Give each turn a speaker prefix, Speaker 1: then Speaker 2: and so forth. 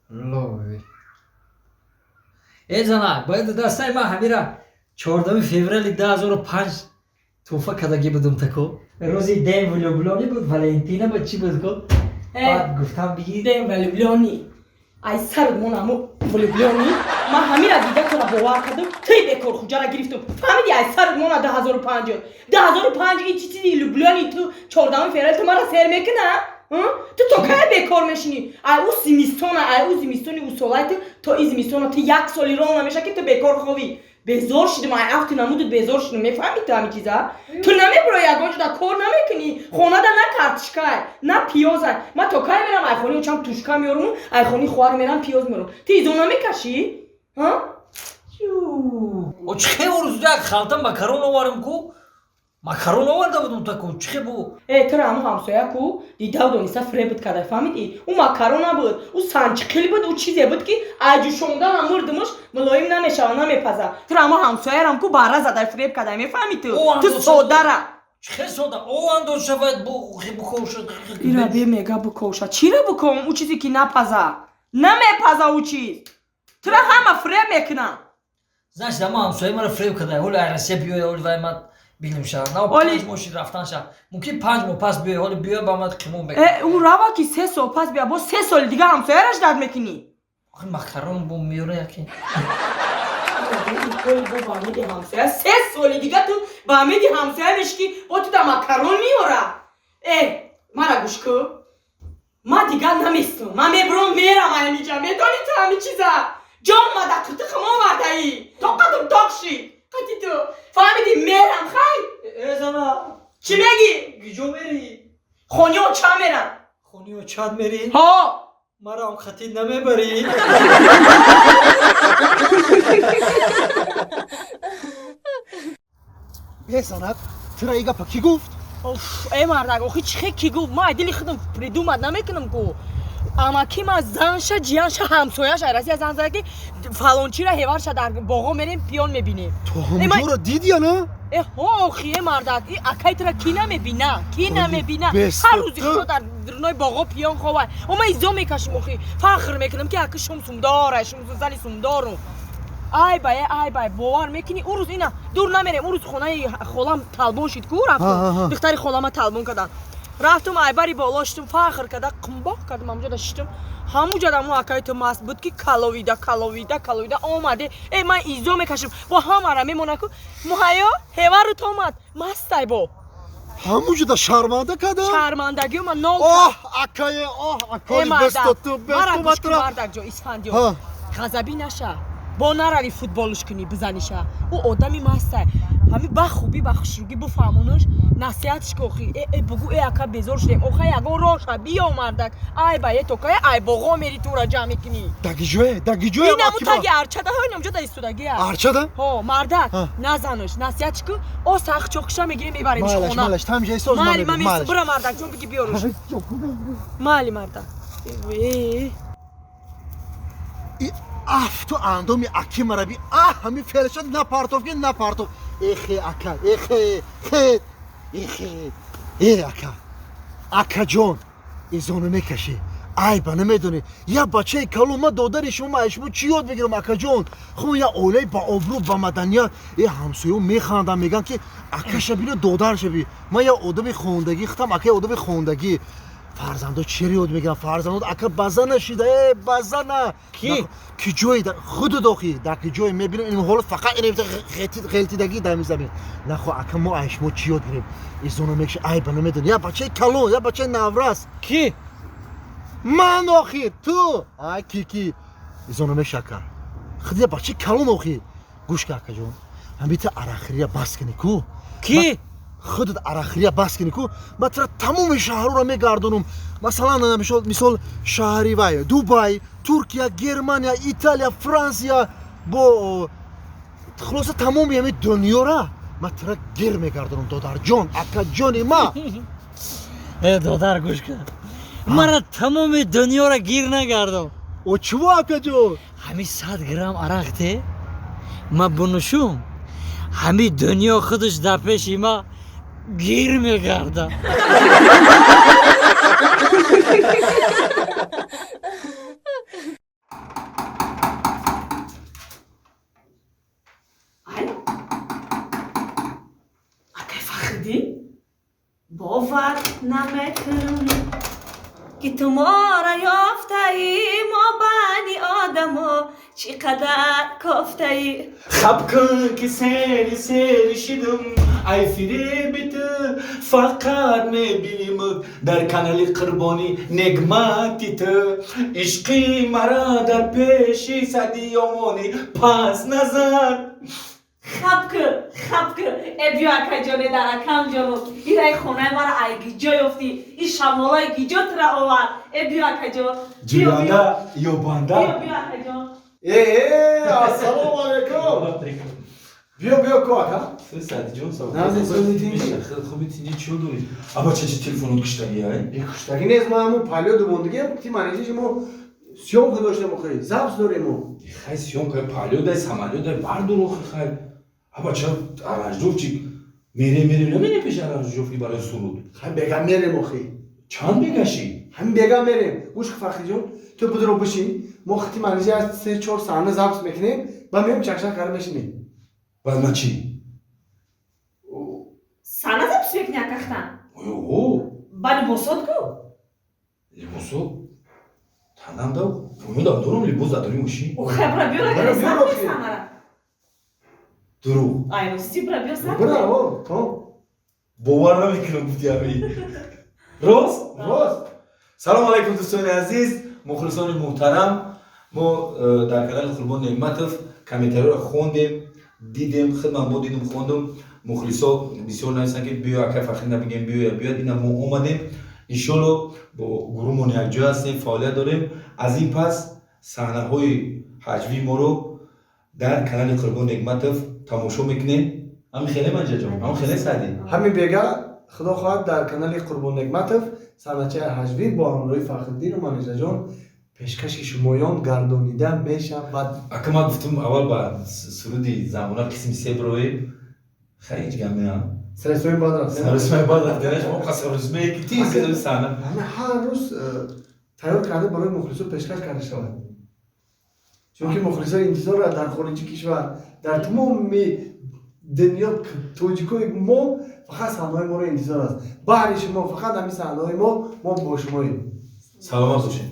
Speaker 1: Лови. Э, зана, бояд дастаи ман ҳамира 14 феврали 2005 тӯҳфа кардагӣ будум тако. Рӯзи День влюблённых буд, Валентина буд, чӣ буд ко?
Speaker 2: Э.
Speaker 1: Баъд гуфтам бигир.
Speaker 2: День влюблённых. Ай сарат мон аму влюблённых. Ман ҳамира дида тура бовар кардам, туи бекорхуҷара гирифтам. Фаҳмиди, ай сарат мона 2005. 2005 ин чи чизи влюблённый, ту 14 феврал ту мара сер мекуна? Ту то кай бекор мешинӣ? Ай ӯ зимистона, ай ӯ зимистони ӯ солай ту то и зимистона ту як соли рол намеша ки ту бекор ховӣ. Безор шудам, ай афту намудут безор шудам. Мефаҳмӣ ту ҳами чиза? Ту намебурои, ягон ҷода кор намекунӣ. Хонада на картишкай, на пиёзай. Ман то кай мерам ай хони очам тушка меёруму ай хони хоҳар мерам пиёз меёрум. Ту изо намекашӣ? Ҳа?
Speaker 1: О, чихе орзу як халта макарон оварам ку? Макарон оварда будум тако, чихе бу?
Speaker 2: Э, тура ҳаму ҳамсоя ку дидав дониста фреб карда, фаҳмидӣ? Ӯ макарон набуд, ӯ санчиқил буд, ӯ чизе буд ки айҷӯшондан мурдимуш мулоим намешава, намепаза. Тура ҳаму ҳамсоярам ку барра задай фреб карда, мефаҳмӣ ту?
Speaker 1: О,
Speaker 2: Ту
Speaker 1: андоза-
Speaker 2: содара.
Speaker 1: Чихе сода? О, андоза шавад бу букоша.
Speaker 2: Ира бе мега букоша. Чира буком ӯ чизе ки напаза? Намепаза ӯ чиз. Тура ҳама фреб мекунам.
Speaker 1: Значит, ама ҳамсоя мара фреб карда. Ҳоли ай Россия биёя, ҳоли вай ман бинем ша. На
Speaker 2: Оли-
Speaker 1: 5 моҳ шид рафтан ша. Мумкин 5 моҳ пас биёя, ҳоли биёя ба ман қимон бекун.
Speaker 2: Э, ӯ рава ки 3 сол пас бия, боз 3 соли дига ҳамсояра ждать мекунӣ.
Speaker 1: Охи макарон бу меёра яки.
Speaker 2: Бо ба умеди ҳамсоя 3 соли дига ту ба умеди ҳамсоя мешӣ ки бо ту да макарон меёра. Э, мара гӯш кӯ, ман дига наместум, ман мебурам, мерам аймиҷа. Медонӣ ту ҳами чиза ҷон ма да қиртиқам овардаӣ, тоқатум тоқ шид қати ту, фаҳмидӣ? Мерам, хай.
Speaker 1: Э, зана.
Speaker 2: Чӣ мегӣ?
Speaker 1: Гиҷо мерӣ?
Speaker 2: Хони оча мерам.
Speaker 1: Хони очат мерӣ?
Speaker 2: Ҳо.
Speaker 1: Марам хатид намебарӣ?
Speaker 3: Бесанат, тура и гапа кӣ гуфт?
Speaker 2: Уф, э мардак, охи чихе ки гуфт? Ман ай дили худам придумать намекунам ку. Амаки ма занша, ҷиянша, ҳамсояша Россия зан зада ки фалончира ҳеварша дар боғо мерем, пиён мебинем.
Speaker 3: То ҳамҷоро дидӣ я на?
Speaker 2: Э, ҳо, охи, э мардак, и акай тура ки намебина, ки намебина?
Speaker 3: Беста
Speaker 2: Ҳар рӯзи
Speaker 3: ту.
Speaker 2: худо дар дурнои боғо пиён ховай. О, ман изо мекашим, охи фахр мекунам ки аки шум сумдора, шум зани сумдору. Ай бай, ай бай, бовар мекунӣ, ӯ рӯз ина дур намерем, ӯ рӯз хонаи холам талбон шид ку, рафтум, духтари холама талбон кадан, рафтум, айбари боло шитум, фахр карда қумбоқ кардам, ҳамуҷода шитум, ҳамуҷода мо акаи ту маст буд ки каловида, каловида, каловида омаде. Э, ман изо мекашим, бо ҳамара мемона ку муҳайё ҳеварут омад, мастай бо.
Speaker 3: Ҳамуҷода шарманда кардам?
Speaker 2: Шармандагиё ман нол.
Speaker 3: Оҳ, акае, оҳ, акои, бесто ту,
Speaker 2: мара
Speaker 3: бесто
Speaker 2: гӯш кун,
Speaker 3: матра.
Speaker 2: Мардак ҷо, Исфандиё,
Speaker 3: Ҳа.
Speaker 2: ғазабӣ наша, бо нарави футболш кунӣ, бизаниша. Ӯ одами мастай, ҳами ба хубӣ, ба хушругӣ буфаҳмонаш, насиҳатш ку. Охи э, э, бугӯ: «Э, ака, безор шудем, охай, ягон роша биё, мардак, ай ба е токая ай боғо мери, тура ҷамъ мекунӣ.»
Speaker 3: Дагиҷое, дагиҷое?
Speaker 2: Инаму таги арчада, ҳо, инамҷода истодагия.
Speaker 3: Арчада?
Speaker 2: Ҳо, мардак.
Speaker 3: Ҳа.
Speaker 2: Назанаш, насиҳатш ку, о сахт чоқиша мегирем, мебаремш
Speaker 3: Майлаш,
Speaker 2: хона.
Speaker 3: майлаш, тамҷа исоз.
Speaker 2: Майли, ман меистам, бура, мардак ҷон, биги биёруш. Майли, мардак. Э,
Speaker 3: И афту андоми аки мараби, а ҳами фелшад напартов ки напартов. Эхе, ака, эхе, хе, эхе, э, ака, акаҷон, изону мекашӣ, айба намедонӣ, як бачаи калон, ма додари шумо, ма шумо чӣ ёд мегирам, акаҷон? Хуб, як оилаи ба обрӯ, ба маданият, э, ҳамсоё механдам, мегӯянд ки акаша бино, додарша би. Ман як одами хондагӣ хитам, ака як одами хондагӣ, фарзандо чиро ёд мегирам? Фарзандо, ака, база нашида, э, базана.
Speaker 1: Ки?
Speaker 3: Ки ҷое худу дохи дар ки ҷое мебинем, ин ҳолат фақат ин ғелтидагӣ дар мизамин. Нахо, ака, мо ай шумо чӣ ёд гирем? Изоно мекши, айба намедонӣ, як бачаи калон, як бачаи наврас.
Speaker 1: Ки?
Speaker 3: Ман, охир ту, ай, ки, ки изоно мекши, ака, худ як бачаи калон, охир гӯш ка, акаҷон, ҳамита арақхӯрия бас кунӣ ку.
Speaker 1: Ки?
Speaker 3: Худат арақхӯрия бас кунӣ ку, ман тура тамоми шаҳрҳоро мегардонам, масалан, мисол шаҳри вай Дубай, Туркия, Германия, Италия, Франсия, бо хулоса тамоми ҳами дунёра ман тура гир мегардонам, додарҷон, акаҷони ма.
Speaker 1: Э, додар, гӯш кун, мара тамоми дунёра гир нагардон.
Speaker 3: О, чиво, акаҷон?
Speaker 1: Ҳами 100 грамм арақ те, ма бунӯшум, ҳами дунё худаш дар пеши ма гир мегарда.
Speaker 4: Намекунам, ки ту моро ёфтаӣ, мо бани одамо чӣ қадар кофтаӣ.
Speaker 5: Хаб кун, ки сери сери шидам ай фиреби ту. Фақат мебиним дар канали Қурбони Негмати ту. Ишқи мара дар пеши садиёмонӣ пас назар.
Speaker 4: Хаб ку, хаб ку, э биё, акаҷоне, дар акам ҷону ираи хонаи мара ай гиҷо ёфтӣ? И шамолаи гиҷо тура овард? Э биё, акаҷон, биё, биё.
Speaker 5: Ҷӯянда ё банда.
Speaker 4: Биё, биё, акаҷон.
Speaker 6: Э, э, ассалому алайкум. Биё, биё ку, ака.
Speaker 5: Садиҷон.
Speaker 6: Нази, сӯзи тинҷи.
Speaker 5: Хуби, тинҷи. Чиё дорӣ, аба? Ча телефонот киштагӣ, ай?
Speaker 6: Е, куштагӣ нест, мо ҳамун палё думондагиам, ти манижи мо съёмка доштем, охи, запись дорем мо.
Speaker 5: Хай, съёмка палёдай, самолёдай, бардор охи. Хай, аба, ча аранжировщик мере, мере, намере пеш аранжировки барои суруд?
Speaker 6: Хай, бега мерем, охи.
Speaker 5: Чанд бегашӣ?
Speaker 6: Ҳамин бега мерем. Гӯш ки, Фархиҷон, ту будро бишин, мо хити манижи аз се чор саҳна запись мекунем ба меем, чакчак карда мешинем.
Speaker 5: Баъд ман чӣ?
Speaker 4: Сана запись мекунӣ, акахтан?
Speaker 5: О.
Speaker 4: Ба либосот ку?
Speaker 5: Либосо танам да поёндам дорам, либос дар дори мошин.
Speaker 4: Охай, бра, биё.
Speaker 6: Бра,
Speaker 4: Ракаи
Speaker 6: биё,
Speaker 4: сар
Speaker 6: охи.
Speaker 4: самара.
Speaker 5: Дурӯғ.
Speaker 4: Ай, рости, бра, биё, сар.
Speaker 6: Бра, о, то.
Speaker 5: Бовар намекунам, гуфти ами рост.
Speaker 6: Рост.
Speaker 5: Салому алайкум, дӯстони азиз, мухлисони муҳтарам. Мо дар канали Қурбон Неъматов комментариёро хондем, дидем, хидмат мо дидем, хондум. Мухлисо бисёр нависанд, ки биё, акай Фахрина, бигем, биёя, биёяд. Ина мо омадем, иншолло, бо гурӯҳмон якҷоя ҳастем, фаъолият дорем. Аз ин пас саҳнаҳои ҳаҷвии моро дар канали Қурбон Неъматов тамошо мекунем. Ҳамин хеле, Манҷаҷон, ҳамин хеле, Саъдӣ.
Speaker 6: Ҳамин бега, худо хоҳад, дар канали Қурбон Негматов саҳначаи ҳаҷвӣ бо ҳамроҳи Фахриддину Манижаҷон пешкаши шумоён гардонида мешавад.
Speaker 5: Ака, ман гуфтум, аввал ба суруди замона қисми се бироем. Хай, ҳеҷ гап не.
Speaker 6: Сарисои баъд рафтем.
Speaker 5: Сарисмаи баъд рафтем, шумо қасарисмае ки ти саҳна.
Speaker 6: Ҳамин ҳар рӯз тайёр карда барои мухлисо пешкаш карда шавад, чунки мухлисо интизор дар хориҷи кишвар, дар тамоми дунё тоҷикои мо фақат саҳнаҳои моро интизор аст. Баҳри шумо фақат ҳамин саҳнаҳои мо, мо бо шумоем.
Speaker 5: Саломат бошед.